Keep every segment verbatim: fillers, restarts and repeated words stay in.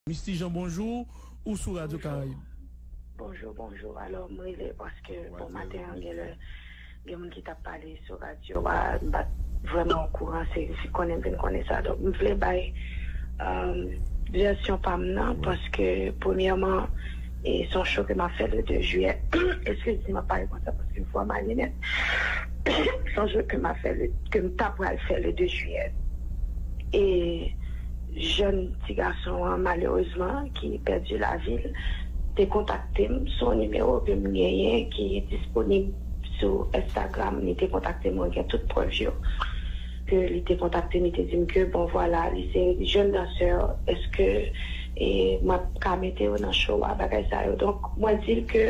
Misty Jean, bonjou, ou sou Radyo Karayib. Bonjou, bonjou. Alò, m rele paske, bon, maten an, gen lè, gen moun ki t ap pale sou radyo a, m pa t vrèman okouran, se, se konnen m vin konnen sa. Donk, m vle bay, euh, vèsyon pa m nan, paske, premyèman, e se yon cho ke m ap fè le de jiyè. Eskize m, m ap pale konsa, paske vwa m ale nèt. Se yon cho ke m ap fè, le, ke m ta pral fè le de jiyè. E jèn ti gason an, malerezman, ki pèdi lavi l, te kontakte m sou yon nimewo ke m genyen ki disponib sou Instagram. Li te kontakte m, mwen gen tout prèv yo, ke li te kontakte m, li te di m ke, bon, vwala, li se jèn dansè, èske, e, mwen ka mete yo nan show a, bagay sa yo. Donk, mwen di l ke,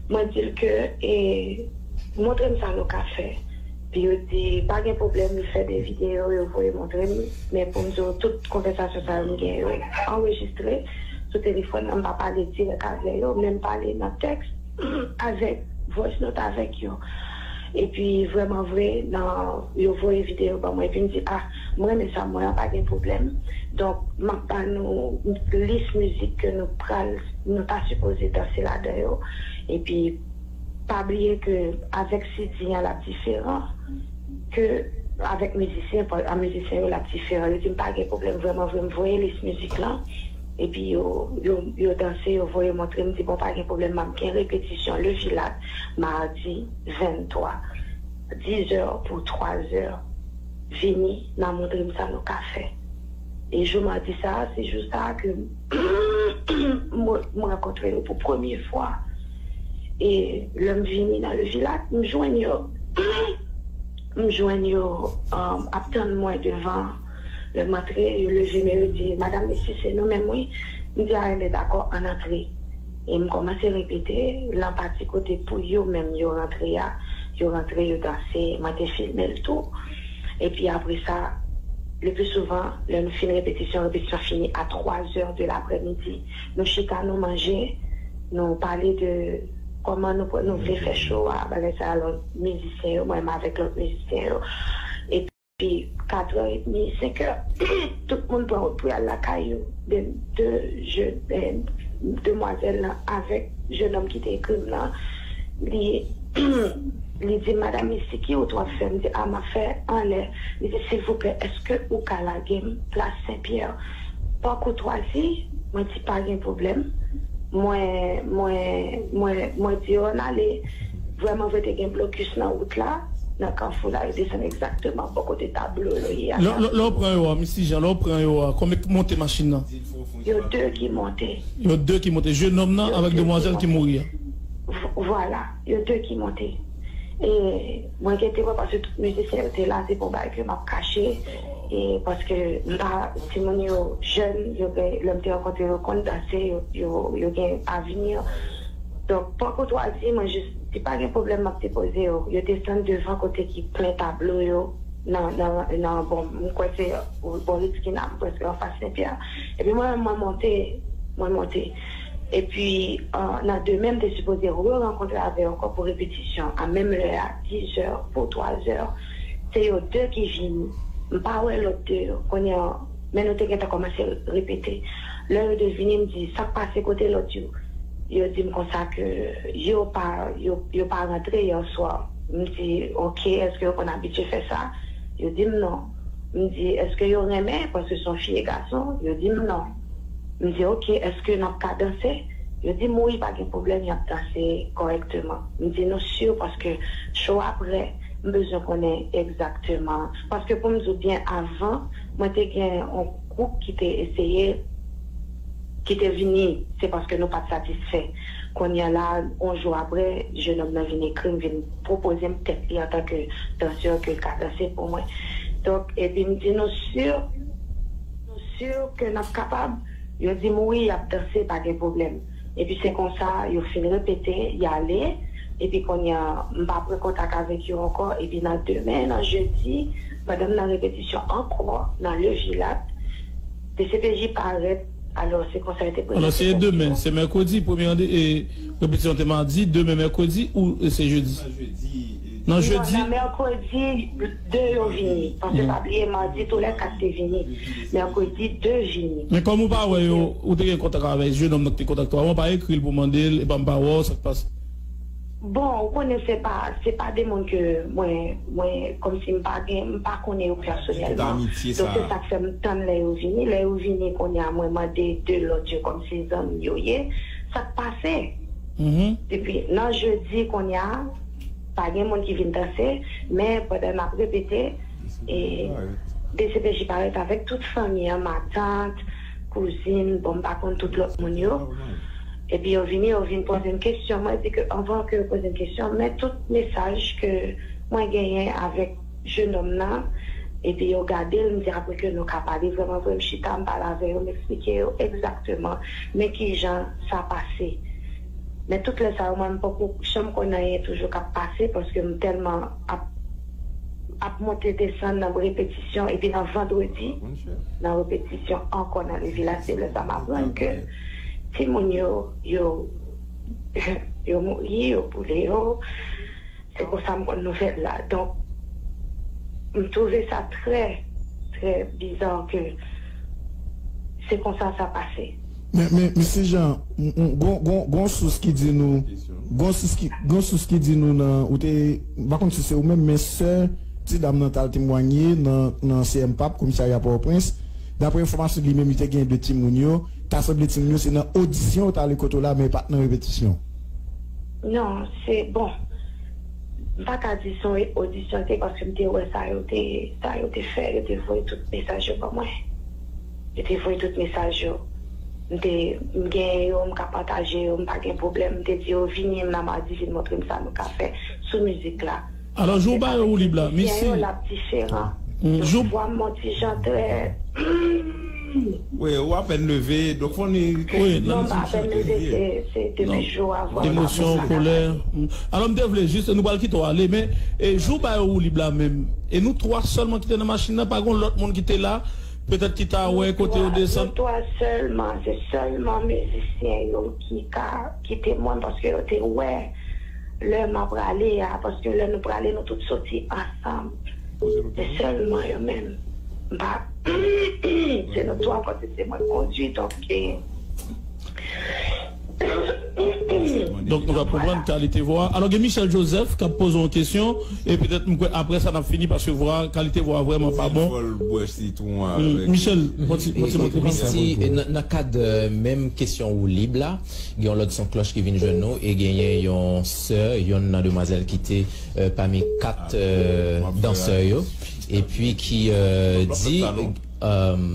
mwen di l ke, e, montre m sa nou ka fè. Epi yo di, pa gen pwoblèm, li fè de videyo, yo voye montre m. Men pou m di w, tout konvèsasyon sa yo m gen yo anrejistre sou telefòn nan, m pa pale dirèk avè yo, men m pale nan tèks avèk voice note avèk yo. Epi vrèman vre, nan, yo voye videyo ban mwen, epi m di, ah, m renmen sa m wè an, pa gen pwoblèm. Donk, m ap ba nou lis mizik ke nou pral, nou ta sipoze danse ladan yo. Epi, pa bliye ke avèk C D an, l ap diferan ke avèk mizisyen, pa- a mizisyen yo, l ap diferan. Yo di m pa gen pwoblèm, vrèman vre, m voye lis mizik lan. Epi yo, yo, yo danse, yo voye montre m, di, bon, pa gen pwoblèm, m ap gen repetisyon Le Vilat, madi venntwa, dizè pou twazè. Vini, n a montre m sa nou ka fè. E jou madi sa a, se jou sa a ke m, m rankontre yo pou premye fwa. E lè m vini nan Le Vilat, m jwenn yo, m jwenn yo, um, ap tann mwen devan. Lè m antre, yo leve men yo di, Madam Misty, se nou menm, wi. M di, a, enben, dakò, ann antre. E m kòmanse repete, lan pati kote pou yo menm yo rantre a, yo rantre, yo danse, mwen te filme l tou. Epi apre sa, le pli souvan, lè nou fin repetisyon, repetisyon fini a twa zè de laprèmidi. Nou chita, nou manje, nou pale de kòman nou, nou vle fè show a, bagay sa a, lòt mizisyen yo, mwen menm avèk lòt mizisyen yo. Epi, kat è edmi, senk è, tout moun pran wout pou y al lakay yo. De, de jèn, eh, demwazèl lan avèk jennonm ki te ekri m lan, li, li di, Madam Misty, ki wout w ap fè? M di, a, m ap fè anlè. Li di, silvouplè, èske ou ka lage m plas Senpyè? Pa koutwazi, mwen di, pa gen pwoblèm. Mwen, mwen, mwen, mwen di yo ann ale. Vrèman vre, te gen blokis nan wout la, nan kafou la, yo desann egzakteman bò kote tablo yo ye a. Lè lè- lè w pran yo a, Misty Jean, lè w pran yo a, konbyen k monte machin nan? Yo de ki monte. Yo de ki monte, jennonm nan avèk demwazèl ki mouri a. V- Vwala, yo de ki monte. E mwen gen temwen paske tout mizisyen yo te la, se pa yon bagay ke m ap kache. E paske m pa, timoun yo jèn, yo gen, lè m te rankontre yo, konn danse, yo, yo, yo gen avni. Donk, pa koutwazi, mwen jis di, pa gen pwoblèm, m ap depoze yo. Yo desann devan kote ki plen tablo yo, nan, nan, nan, bon, m kwè se bò Ritz Kina, m prèske anfas Senpyè. Epi mwen, mwen monte, mwen monte. Epi, euh, nan demen, m te sipoze re-rankontre avè yo ankò pou repetisyon, a menm lè a, dizè pou twazè. Se yo de ki vini. M pa wè lòt de yo. Kounye a, men nou te gentan kòmanse repete. Lè yo de vini, m di, sa k pase, kote lòt yo? Yo di m konsa ke yo pa, yo, yo pa rantre yè swa. M di, oke, èske yo konn abitye fè sa? Yo di m non. M di, èske yo renmen? Paske se yon fi e gason. Yo di m non. M di, oke, èske n ap ka danse? Yo di m wi, pa gen pwoblèm, y ap danse kòrèkteman. M di nou si paske cho a prè, m bezwen konnen egzakteman. Paske pou m di w byen, avan, mwen te gen yon gwoup ki te eseye, ki te vini, se paske nou pa t satisfè. Kounye a la, yon jou apre, jennonm nan vin ekri m, vin pwopoze m tèt li antanke dansè ke l ka danse pou mwen. Donk, epi m di nou si, nou si ke n ap kapab? Yo di m wi, y ap danse, pa gen pwoblèm. Epi se konsa, yo fin repete, y ale. Epi kounye a, m pa pran kontak avèk yo ankò. Epi nan demen, nan jedi, pandan m nan repetisyon ankò, nan Le Vilat, D C P J parèt. Alò, se konsa yo te prezante tèt yo. Alò, se demen, se mèkredi, premye rande, e, repetisyon te madi, demen mèkredi ou, e, se jedi? Nan jedi? Nan mèkredi, de yo vini. Paske pa bliye, madi, tou lè kat te vini. Mèkredi, de vini. Men kòm ou pa wè yo, ou te gen kontak avè jennonm nan ki te kontakte w avan, ou pa ekri l pou mande l, epa m pa wè w, sa k pase? Bon, ou konnen se pa, se pa de moun ke mwen, mwen, kòmsi m pa gen, m pa konnen yo pèsonèlman. Donk, se sa k fè m tann lè yo vini. Lè yo vini, kounye a, mwen mande de lòt yo kòmsi zanmi yo ye. Sa k pase? Depi nan jedi, kounye a, pa gen moun ki vin danse, men pandan n ap repete, e, D C P J parèt avèk tout fanmi an, matant, kouzin, bon, m pa konn tout lòt moun yo. Epi yo vini, yo vin poze m kesyon. Mwen di ke anvan ke yo poze m kesyon, men tout mesaj ke mwen genyen avèk jennonm nan, epi yo gade l, m di apre ke nou ka pale vrèman vre, m chita, m pale avè yo, m eksplike yo egzakteman men kijan sa pase. Men tout lè sa yo, mwen, m poko janm konn anyen toujou k ap pase, paske m tèlman ap, ap monte desann nan repetisyon, epi nan vandredi, nan repetisyon ankò nan le vilaj, se lè sa m aprann ke timoun yo, yo, yo mouri, yo boule yo. Se konsa m konn nouvèl la. Donk, m twouve sa trè, trè biza ke se konsa sa pase. Men, men, mesye Jean, m, m, gon, gon, gon sous ki di nou, gon sous ki, gon sous ki di nou nan, ou te, m pa konn si se ou menm, men sè ti dam nan t al temwanye nan, nan C M pap, komisarya Pòtoprens. Daprè enfòmasyon li menm, li te gen de timoun yo, ta sanble timoun yo, se nan odisyon yo t ale kote w la, men pa t nan repetisyon. Non, se, bon, m pa ka di se yon odisyon te, paske m te wè sa yo te, sa yo te fè, yo te voye tout mesaj yo ban mwen. Yo te voye tout mesaj yo. M te, m genyen yo, m ka pataje yo, m pa gen pwoblèm. M te di yo, vini nan madi, vin montre m sa nou ka fè sou mizik la. Alò, jou w ba yo woulib la, mizisyen yo, l ap diferan. Jou vwa m yon ti jan trè. Wi, ou apèn leve, donk fò ni. Wi, non, m pa apèn leve, se, se depi jou a vwa m. Emosyon, kolè. Alò, m te vle jis, nou pral kite w ale, men, e, jou w ba yo woulib la menm, e nou twa sèlman ki te nan machin nan, pa gen lòt moun ki te la, petèt ki ta wè kote yo desann. Nou twa sèlman, se sèlman mizisyen yo ki ka, ki temwen, paske yo te wè lè m ap prale a, paske lè nou prale, nou tout soti ansanm. Se sèlman yo menm. M pa, se nou twa, paske se mwen k kondui, donk, e, Donk, nou ka konprann kalite vwa. Alò, gen Michel Joseph k ap poze yon kesyon, e petèt, m kwè, apre sa, n ap fini, paske vwa, kalite vwa vrèman pa bon. Fò l bwè sitwon avèk. Michel, yon ti, yon ti montre. Misty, nan, nan kad, euh, menm kesyon woulib la, gen yon lòt son klòch ki vin jwenn nou, e genyen yon sè, yonn nan demwazèl ki te, euh, pami kat, euh, dansè yo, epi ki, euh, di, euh,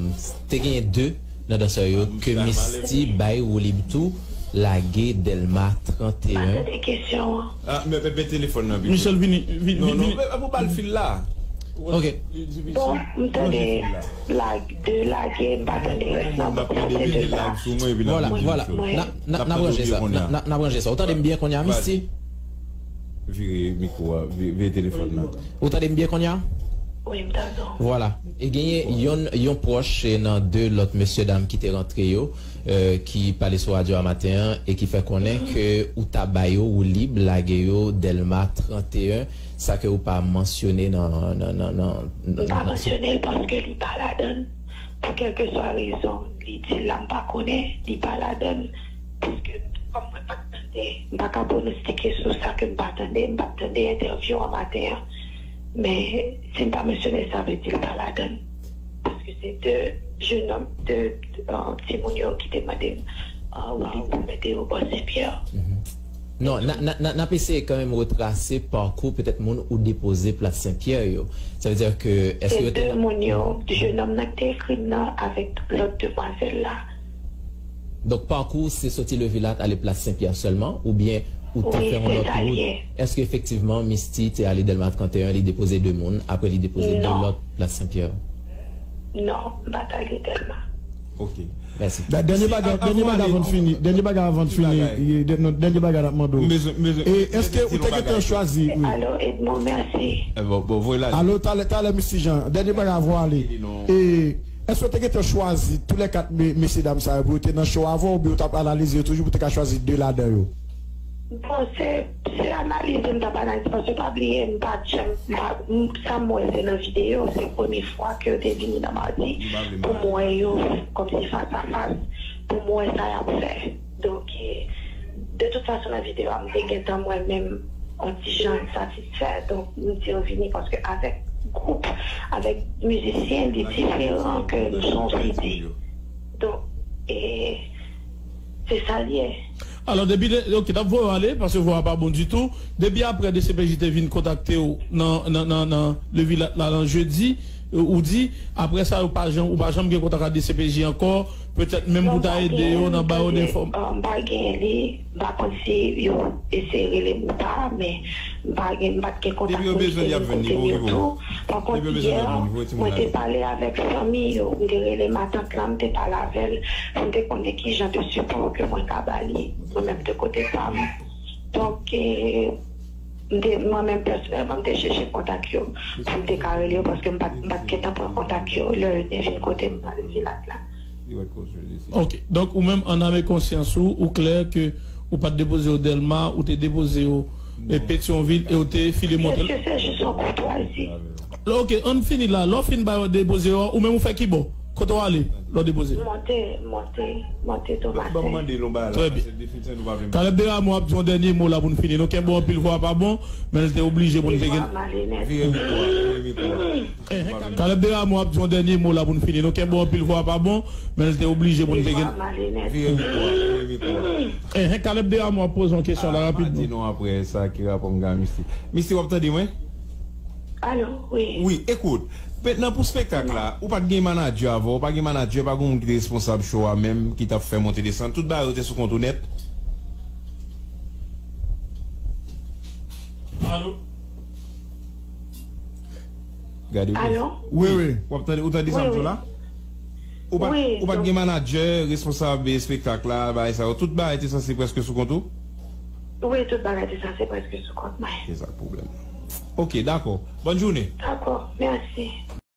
te genyen de nan dansè yo ke Misty bay woulib tou, lage Dèlma trannteyen. Pa tande kesyon an. Ah, men, men, men telefòn nan, Michel, vini, vini, non, non, vini. Men, men, ou ba l fil la. Ok. Bon, m tande lage, de lage, m pa tande rès nan, bon, se de sa. Vwala, vwala. N a, n a, n a ranje sa. N a, n a, n a ranje sa. Ou tande m byen kounye a, Misty? Vire mikwo a, vi-, vire telefòn nan. Ou tande m byen kounye a? Wi, m tande w. Vwala. E genyen yon, yon pwòch, e, nan de lòt mesye dam ki te rantre yo, e, ki pale sou radyo a maten an e ki fè konnen ke ou ta ba yo woulib, lage yo Dèlma trannteyen, sa ke ou pa mansyone nan, nan, nan, nan, nan, m pa mansyone l paske li pa ladan l. Pou kèlkeswa rezon, li di l la, m pa konnen, li pa ladan l. Paske, kòm mwen pa t tande, m pa ka pwonostike sou sa ke m pa tande, m pa t tande entèvyou an maten an. Men, si m pa mansyone l, sa vle di l pa ladan l. Paske se de jenòm, de, de, euh, timoun yo ki te mande m, euh, woulib pou mete yo bò Senpyè. Non, n a, n a, n a, n ap eseye kanmenm retrase pakou petèt moun ou depoze Plas Senpyè yo. Sa vle di ke, èske yo te de moun yo, jenòm nan ki te ekri m nan avèk lòt demwazèl la. Donk, pakou se soti Levilat ale Plas Senpyè sèlman, oubyen ou te fè yon lòt wout? Èske efektivman Misty te ale Dèlma trannteyen, li depoze de moun, apre li depoze de lòt Plas Senpyè? Non, m pa t ale Dèlma. Ok. Mèsi. Dènye bagay, dènye bagay avan n fini. Dènye bagay avan n fini. Dènye bagay n ap mande w. E èske ou te gentan chwazi? Alo, Edmond, mèsi. Alo, talè, talè, Misty Jean. Dènye bagay avan w ale. E èske w te gentan chwazi tou lè kat me-, mesye dam sa yo pou yo te nan show avè w, oubyen w t ap analize yo toujou pou w te ka chwazi de ladan yo? Bon, se, se analize m t ap analize, paske pa bliye, m pa t janm, m pa, m, sa m wè se nan videyo, se premye fwa ke yo te vini nan Madi, pou m wè yo kòmsi fas a fas, pou m wè sa y ap fè. Donk, e, de tout fason, nan videyo a, m te gentan mwen menm yon ti jan satisfè, donk, m di yo vini, paske avèk gwoup, avèk mizisyen, li diferan ke nou se yon sidi. Donk, e, se sa l ye. Alò, depi, ok, t ap voye w ale, paske vwa a pa bon ditou. Depi apre D C P J te vin kontakte w nan, nan, nan, nan Levilat la, nan jedi, ou di, apre sa, ou pa janm, ou pa janm gen kontak ak D C P J ankò, petèt menm pou ta ede yo nan ba yo de fòm. Non, m pa gen, m pa gen li, m pa konn si yo eseye rele m ou pa, men m pa gen, m pa t gen kontak moun ki te vin kote m yo tou. Pa kont, yè, mwen te pale avèk fanmi yo, m te rele matant lan, m te pale avè l, pou m te konnen ki jan de sipò ke mwen ka ba li, mwen menm de kote pa m. Donk, e, m te, mwen menm pèsonèlman, m te chèche kontak yo, pou m te ka rele yo, paske m pa t, m pa t gentan pran kontak yo, lè yo te vin kote m nan Levilat la. Ok, donk ou menm an ame konsyans ou, ou klè ke ou pa t depoze yo Dèlma, ou te depoze yo, e, Petyonvil, e ou te file monte. Èske se jis yon koutwazi? Ok, ann fini la. Lè w fin ba yo depoze yo, ou menm ou fè ki bò? Kote w ale lè w depoze? Monte, monte, monte Tomasen. Trè byen. Kalèb Deramo ap di yon dènye mo la pou n fini. Nou kenbe w anpil, vwa a pa bon, men l te oblije pou n te gen. Vire mikwo a, vire mikwo a. Kalèb Deramo ap di yon dènye mo la pou n fini. Nou kenbe w anpil, vwa a pa bon, men l te oblije pou n te gen. Vire mikwo a, vire mikwo a. Enhen, Kalèb Deramo ap poze yon kesyon la rapidman. Di non apre sa ki rapò m gen a Misty. Misty, w ap tande mwen? Alo, wi. Wi, ekout. Mentnan pou spektak la, ou pa t gen manadjè avè w, ou pa gen manadjè, pa gen moun ki te responsab show a menm, ki t ap fè monte desann. Tout bagay yo te sou kont ou nèt. Alo? Gade, wi. Alo? Wi, wi. W ap tande, ou tande sa m di w la? Ou pa, ou pa t gen manadjè, responsab espektak la, bagay sa yo. Tout bagay te sanse prèske sou kont ou? Wi, tout bagay te sanse prèske sou kont mwen. Se sa k pwoblèm. Ok, dakò. Bòn jounen. Dakò, mèsi.